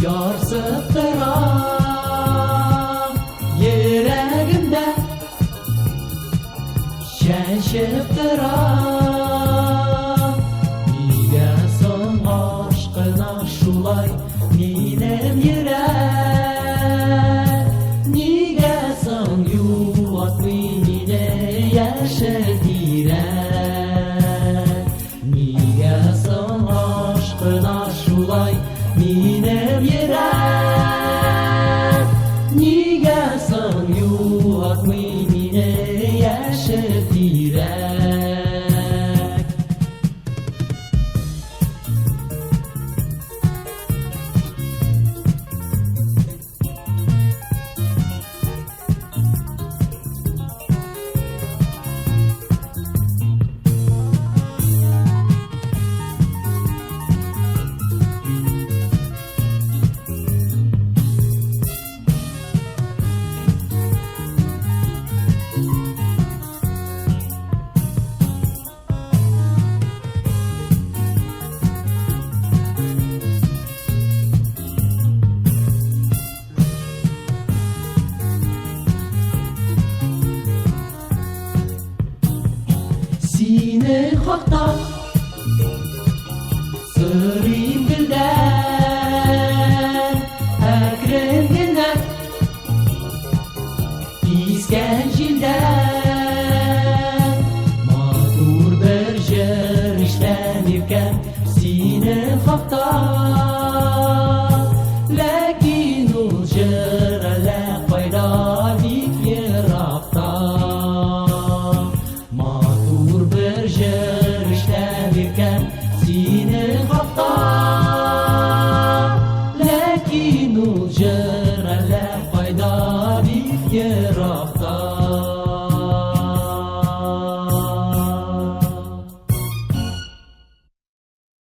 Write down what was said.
Ярсып тора йөрәгемдә, чәнчеп тора. Нигә соң ашкына шулай минем йөрәк? Нигә соң юатмый мине яшел тирәк? Нигә соң ашкына шулай минем йөрәк? Нигә соң юатмый мине яшел тирәк? Синең хакта сорыйм гөлдән, әкрен генә искән җилдән. Матур бер җыр ишетәм иркәм синең хакта. Ләкин ул җыр әллә кайда, бик еракта. Матур бер җыр ишетәм иркәм синең хакта. Ләкин ул җыр әллә кайда, бик еракта.